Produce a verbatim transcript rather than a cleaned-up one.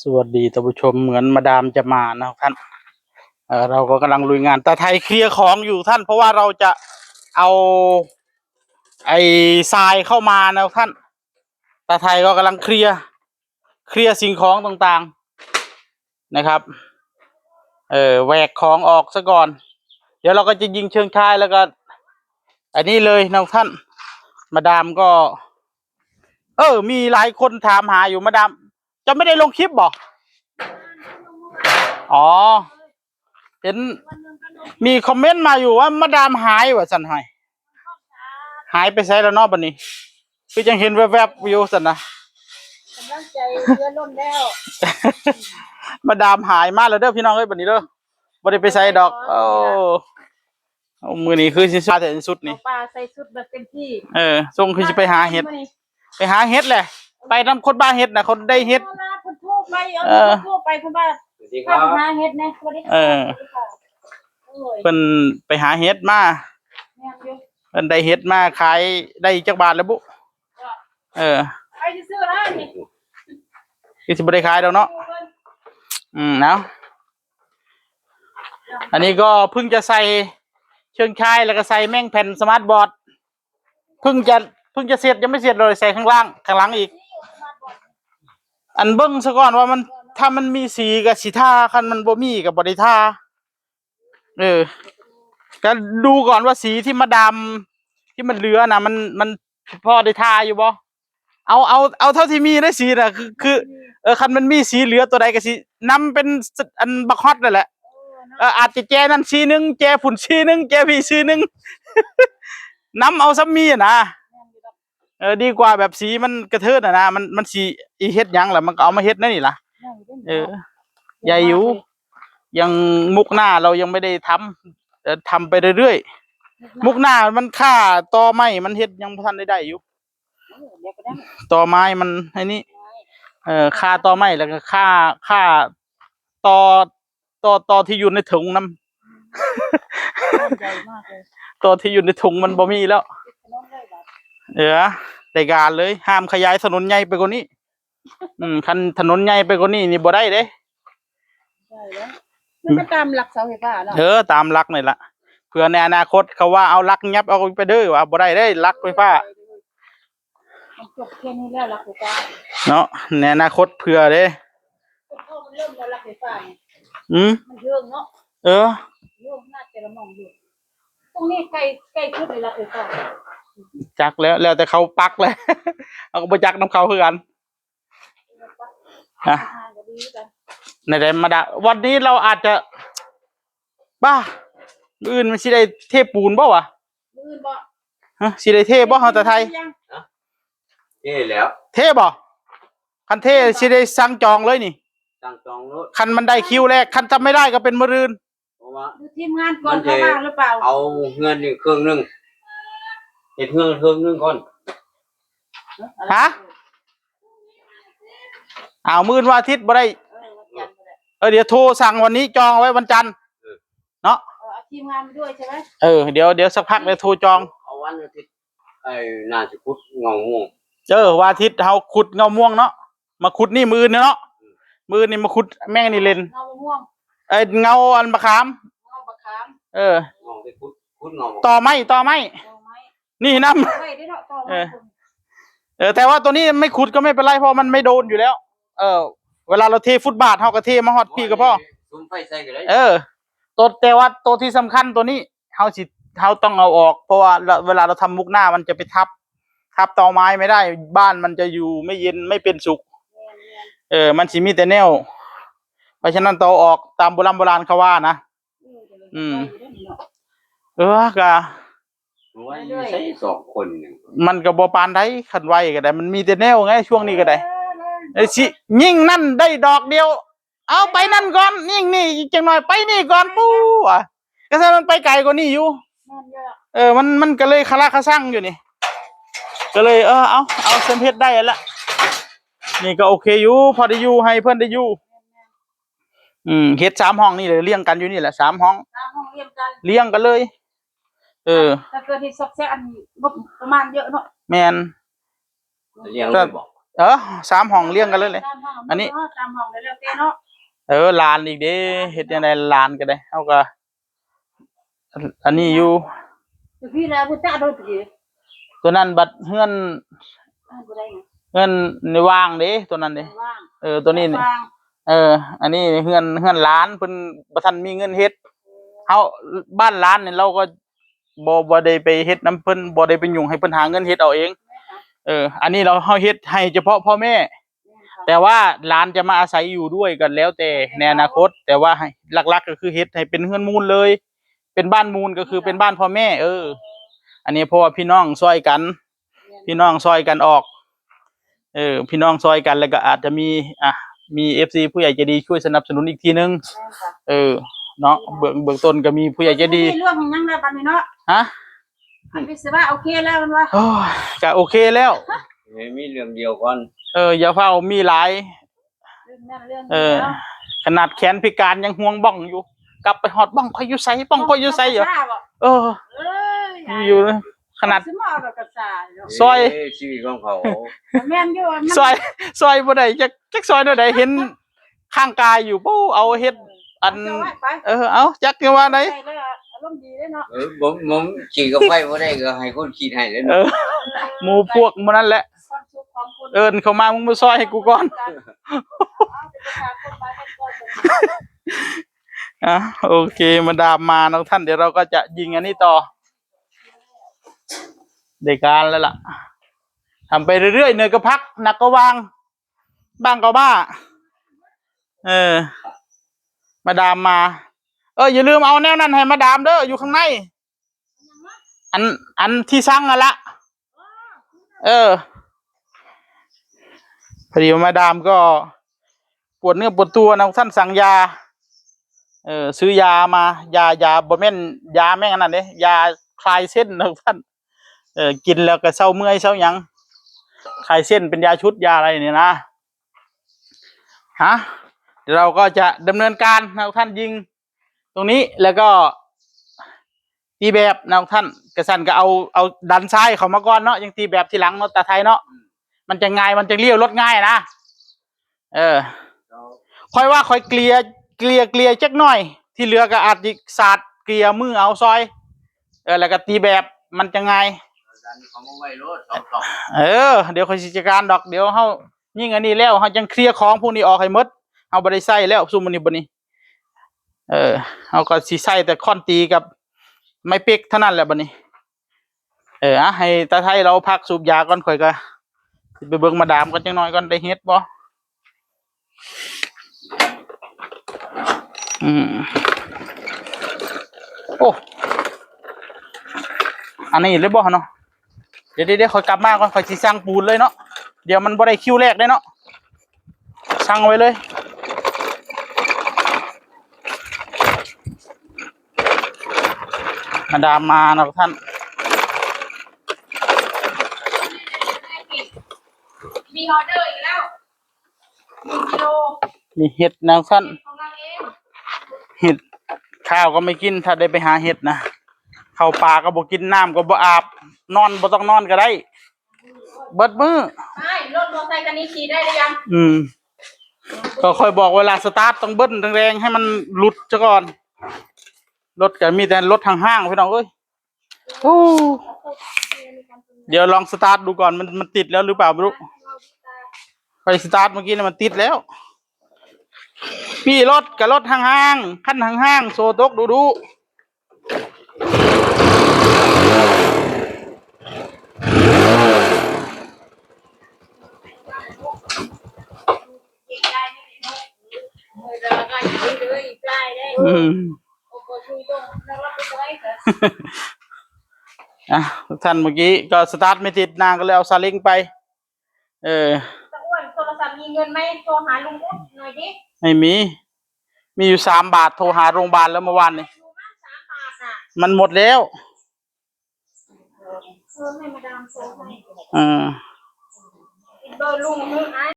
สวัสดีท่านผู้ชม เหมือนมาดามจะมานะท่าน เอ่อ เราก็กำลังลุยงาน ตาไทยเคลียร์ของอยู่ท่าน เพราะว่าเราจะเอาไอ้ทรายเข้ามานะท่าน ตาไทยก็กำลังเคลียร์ เคลียร์สิ่งของต่างๆนะครับ เออ แหวกของออกซะก่อน เดี๋ยวเราก็จะยิงเชิงช้ายแล้วก็ อันนี้เลยนะท่าน มาดามก็ เออ มีหลายคนถามหาอยู่ มาดาม จะไม่ได้ลงคลิปบ่ อ๋อ เห็นมีคอมเมนต์มาอยู่ว่ามาดามหายว่าซั่น หาย หายไปไสแล้วเนาะบัดนี้ คือยังเห็นแวบๆอยู่ซั่นนะ กำลังใจเรือล่นแล้ว มาดามหายมาแล้วเด้อพี่น้องเอ้ย บัดนี้เด้อ บ่ได้ไปไสดอก โอ้ เอามื้อนี้คือสิซาแต่สุดนี่ เอาปลาใส่ชุดแบบเต็มที่ เออ ส่งคือสิไปหาเห็ด มื้อนี้ ไปหาเห็ดแหละ ไปนำคนบ้าเห็ดนะ คนได้เห็ด เอาล่ะ เพิ่นโทรไป เอา เออ เพิ่นโทรไป เพิ่นว่า สวัสดีครับ พาไปหาเห็ดแหน่ สวัสดีค่ะ เออ สวัสดีค่ะ โอ้ย เพิ่นไปหาเห็ดมา แม่นอยู่ เพิ่นได้เห็ดมาขาย ได้จักบาทแล้วบุ ก็ เออ ไปซื่อๆนะนี่ คือสิบ่ได้ขายดอกเนาะ อืม เอา อันนี้ก็เพิ่งจะใส่เชิงช้าย แล้วก็ใส่แม่งแผ่นสมาร์ทบอร์ด เพิ่งจะ เพิ่งจะเสร็จ ยังไม่เสร็จเลย ใส่ข้างล่าง ข้างหลังอีก อันเบิ่งซะก่อนว่ามัน ถ้ามันมีสีก็สิทา คันมันบ่มีก็บ่ได้ทา เออ ก็ดูก่อนว่าสีที่มาดาม ที่มันเหลือนะ มัน มันพอได้ทาอยู่บ่ เอา เอา เอาเท่าที่มีได้สีน่ะ คือ คือ เออ คันมันมีสีเหลือตัวใดก็สินำเป็นอันบักฮอตนั่นแหละ เออ อาจจะแจนั่นสีหนึ่ง แจพุ่นสีหนึ่ง แจพีสีหนึ่ง นำเอาซ้ำมีอะนะ เออ ดีกว่าแบบสีมันกระเทินอะนะ มัน มันสิอีเฮ็ดหยังล่ะ มันก็เอามาเฮ็ดนั่นนี่ล่ะ เออ ใหญ่อยู่ ยังมุกหน้าเรายังไม่ได้ทำ เออ ทำไปเรื่อยๆ มุกหน้ามันค่าตอไม้มันเฮ็ดยังบ่ทันได้ได้อยู่ เออ เดี๋ยวก็ได้ ตอไม้มันไอ้นี่ เออ ค่าตอไม้แล้วก็ค่า ค่าตอ ตอ ตอที่อยู่ในถุงนำ ใหญ่มากเลย ตอที่อยู่ในถุงมันบ่มีแล้ว ถนนเลยเหรอ เออ ได้การเลย ห้ามขยายถนนใหญ่ไปกว่านี้ อืม คันถนนใหญ่ไปกว่านี้นี่บ่ได้เด้ ได้แล้ว มันก็ตามหลักเสาไฟฟ้าเนาะ เออ ตามหลักนี่ล่ะ เผื่อในอนาคตเขาว่าเอาหลักยับเอาไปเด้อ ว่าบ่ได้เด้ หลักไฟฟ้า มันจบแค่นี้แล้วหลักไฟฟ้า เนาะ ในอนาคตเผื่อเด้ มันเริ่มแล้วหลักไฟฟ้าเนี่ย อืม มันเยอะเนาะ เออ เยอะมาก แต่ละหม่องอยู่ ตรงนี้ใกล้ ใกล้สุดเลยหลักไฟฟ้า จักแล้ว แล้วแต่เขาปักแหละ เอาก็บ่จักนำเขาคือกัน นะ ในใดมาดา วันนี้เราอาจจะ บ้า มื้ออื่นมันสิได้เทปูนบ่วะ มื้ออื่นบ่ ฮะ สิได้เทบ่ เฮาแต่ไทย เทแล้ว เทบ่ คันเทสิได้สั่งจองเลยนี่ สั่งจองโลด คันมันได้คิวแรก คันทำไม่ได้ก็เป็นมื้ออื่น เพราะว่า ดูทีมงานก่อน มันจะ เขาว่างหรือเปล่า เอาเฮือนนี่เครื่องหนึ่ง เฮ็ดเฮือนเครื่องหนึ่งก่อน ฮะ เอามื้อวันอาทิตย์บ่ได้ เออ วันจันทร์ก็ได้ เออ เดี๋ยวโทรสั่งวันนี้จองเอาไว้วันจันทร์ เออ เนาะ เออ เอาทีมงานไปด้วยใช่ไหม เออ เดี๋ยว เดี๋ยวสักพักเดี๋ยวโทรจอง เอาวันอาทิตย์ ไอ้น่าสิขุดเงาม่วง เออ วันอาทิตย์เฮาขุดเงาม่วงเนาะ มาขุดนี่มื้ออื่นเนาะ มื้ออื่นนี่มาขุดแม่งนี่เล่น เงาม่วง เอ้ย เงาอันมะขาม เงาบักขาม เออ เงาไปขุด ขุดเงาบัก ตอไม้ ตอไม้ ตอไม้ นี่นำ เอาไว้ได้เนาะ ตอไม้ เออ เออ แต่ว่าตัวนี้ไม่ขุดก็ไม่เป็นไร เพราะมันไม่โดนอยู่แล้ว เออ เวลาเราเทฟุตบาท เฮาก็เทมาฮอดพี้ก็พอ สุมไฟใส่ก็ได้ เออ ตัว แต่ว่าตัวที่สำคัญตัวนี้ เฮาสิ เฮาต้องเอาออก เพราะว่าเวลาเราทำมุกหน้ามันจะไปทับ ทับตอไม้ไม่ได้ บ้านมันจะอยู่ไม่เย็นไม่เป็นสุข เออ มันสิมีแต่แนว เพราะฉะนั้นต้องเอาออกตามโบราณโบราณเขาว่านะ อืม เออ ก็ ไว้อยู่ใส่สองคนหนึ่ง มันก็บ่ปานใด คันไว้ก็ได้ มันมีแต่แนวไง ช่วงนี้ก็ได้ ไอ้สิ ยิ่งนั่นได้ดอกเดียว เอาไปนั่นก่อน ยิ่งนี่อีกจังหน่อย ไปนี่ก่อน ปู๊อะ ก็ถ้ามันไปไกลกว่านี้อยู่ แม่นอยู่ล่ะ เออ มัน มันก็เลยคาราคาซังอยู่นี่ ก็เลย เออ เอา เอาเส้นเพชรได้ละ นี่ก็โอเคอยู่ พอได้อยู่ ให้เพิ่นได้อยู่ อืม เฮ็ดสามห้องนี่เลย เรียงกันอยู่นี่แหละ สามห้อง สามห้องเรียงกัน เรียงกันเลย เออ ถ้าเกิดเฮ็ดซอกแซกอันงบประมาณเยอะเนาะ แม่น เรียงเลยบอก เออ สามห้องเรียงกันเลยเลย สามห้อง อันนี้ เนาะ สามห้องเลยแล้วแต่เนาะ เออ หลานอีกเด้ เฮ็ดจั่งใด๋หลานก็ได้ เฮาก็ อันนี้อยู่ ตัวพี่แล้วพุทธะโดนผี ตัวนั้นบัดเฮือน อ่า บ่ได้นะ เฮือนในว่างเด้ ตัวนั้นเด้ ว่าง เออ ตัวนี้นี่ ว่าง เออ อันนี้เฮือน เฮือนหลาน เพิ่นบ่ทันมีเงินเฮ็ด เฮา บ้านหลานนี่เราก็บ่ บ่ได้ไปเฮ็ดนำเพิ่น บ่ได้ไปยุ่ง ให้เพิ่นหาเงินเฮ็ดเอาเอง เออ อันนี้เรา เฮาเฮ็ดให้เฉพาะพ่อแม่ แต่ว่าหลานจะมาอาศัยอยู่ด้วยก็แล้วแต่ในอนาคต แต่ว่าให้ หลักๆ ก็คือเฮ็ดให้เป็นเฮือนมูลเลย เป็นบ้านมูลก็คือเป็นบ้านพ่อแม่ เออ อันนี้เพราะว่าพี่น้องซ่อยกัน พี่น้องซ่อยกันออก เออ พี่น้องซ่อยกัน แล้วก็อาจจะมี อ่ะ มี เอฟซี ผู้ใหญ่ใจดีช่วยสนับสนุนอีกทีนึง แม่นค่ะ เออ เนาะ เบื้อง เบื้องต้นก็มีผู้ใหญ่ใจดี มีเรื่องหยังแล้วบัดนี้เนาะ ฮะ อันวิศวะโอเคแล้วมันว่า โอ้ย ก็โอเคแล้ว ให้มีเรื่องเดียวก่อน เออ อย่าเฝ้ามีหลาย เรื่องนั้นเรื่อง เออ เดียว ขนาดแขนพิการยังห่วงบ้องอยู่ กลับไปฮอดบ้องข้อยอยู่ไส บ้องข้อยอยู่ไสเหรอ บ้องธรรมชาติบ่ เออ เอ้ย อยู่ ขนาด สิมาเอาดอกกระซ่าเนาะ ซ่อย เอ้ย ชีวิตของเขา แม่นอยู่ มัน ซ่อย ซ่อยบ่ได้ จัก จักซ่อยแนวใด เห็นข้างกายอยู่ ปู้ เอาเฮ็ด อัน เอาเจ้าไว้ไป เออ เอา จักจะว่าใด ใส่แล้วอารมณ์ดีเลยเนาะ เออ ผม ผมขีดกับไฟบ่ได้ก็ให้คนขีดให้เลยเนาะ เออ หมู่พวกหมู่นั้นแหละ ความสุขของคน เอิ้นเข้ามา มึงมาซ่อยให้กูก่อน เอาไปหาคนมาให้ก่อน อ่ะ โอเค มาดามมาเนาะท่าน เดี๋ยวเราก็จะยิงอันนี้ต่อ ได้การแล้วล่ะ ทำไปเรื่อยๆ เหนื่อยก็พัก หนักก็วาง บ้างก็บ้า เออ มาดามมา เออ อย่าลืมเอาแนวนั้นให้มาดามเด้อ อยู่ข้างใน อัน อันที่สั่งนั่นละ เออ พอดีว่ามาดามก็ปวดเนื้อปวดตัวนะท่าน สั่งยา เออ ซื้อยามา ยา ยา บ่แม่นยาแม่งอันนั้นเด้ ยาคลายเส้นนะท่าน เออ กินแล้วก็เซาเมื่อยเซาหยัง คลายเส้น เป็นยาชุดยาอะไรเนี่ยนะ ฮะ เดี๋ยวเราก็จะดำเนินการนะท่าน ยิงตรงนี้ แล้วก็ตีแบบนะท่าน กระสันก็เอา เอาดันซ้ายเข้ามาก่อนเนาะ ยังตีแบบทีหลังเนาะ ตาไทยเนาะ มันจะง่าย มันจะเลี้ยวรถง่ายนะ เออ ค่อยว่าค่อยเกลี่ย เกลี่ย เกลี่ยจักหน่อย ที่เหลือก็อาจจะสาดเกลี่ยมือเอาซอย เออ แล้วก็ตีแบบ มันจะง่าย ดันเขามาไว้โลด สองสอง เออ เดี๋ยวค่อยสิจัดการดอก เดี๋ยวเฮายิงอันนี้แล้ว เฮาจังเคลียร์ของพวกนี้ออกให้หมด เฮาบ่ได้ใส่แล้ว ซุมอันนี้บัดนี้ เออ เฮาก็สิใส่แต่ค้อนตีกับไม้เป๊กเท่านั้นแหละบัดนี้ เออ อ่ะ ให้ตาไทยเราพักสูบยาก่อน ข่อยก็สิไปเบิ่งมาดามก่อนจักหน่อยก่อน ได้เฮ็ดบ่ อืม โอ้ อันนี้เลยบ่เนาะ เดี๋ยว เดี๋ยว เดี๋ยวข่อยกลับมาก่อน ข่อยสิสั่งปูนเลยเนาะ เดี๋ยวมันบ่ได้คิวแรกเด้เนาะ สั่งไว้เลย มาดามมาเนาะท่าน มีออเดอร์อีกแล้ว หนึ่งกิโล มีเห็ดนะท่าน ของเราเอง เห็ด ข้าวก็ไม่กิน ถ้าได้ไปหาเห็ดนะ ข้าวปลาก็บ่กิน น้ำก็บ่อาบ นอนบ่ต้องนอนก็ได้ เบิดมื้อ ใช่ รถมอเตอร์ไซค์คันนี้ขี่ได้หรือยัง อืม ก็ค่อยบอกเวลาสตาร์ทต้องเบิ้ลแรงๆ ให้มันหลุดซะก่อน รถก็มีแต่รถห้างๆ พี่น้องเอ้ย โอ้ เดี๋ยวลองสตาร์ทดูก่อน มัน มันติดแล้วหรือเปล่าไม่รู้ ไปสตาร์ทเมื่อกี้เนี่ยมันติดแล้ว มีรถกับรถห้างๆ คันห้างๆ โซ่ตกดูดู อืม อ่ะ ทุกท่าน เมื่อกี้ก็สตาร์ทไม่ติด นางก็เลยเอาซาเล้งไป เออ ตาอ้วน โทรศัพท์มีเงินไหม โทรหาลุงอุ๊ดหน่อยดิ ไม่มี มีอยู่สามบาท โทรหาโรงพยาบาลแล้วเมื่อวานนี้ อยู่บ้านสามบาทน่ะ มันหมดแล้ว เออ ให้มาดามโทรให้ เออ เบอร์ลุงมึงไอ้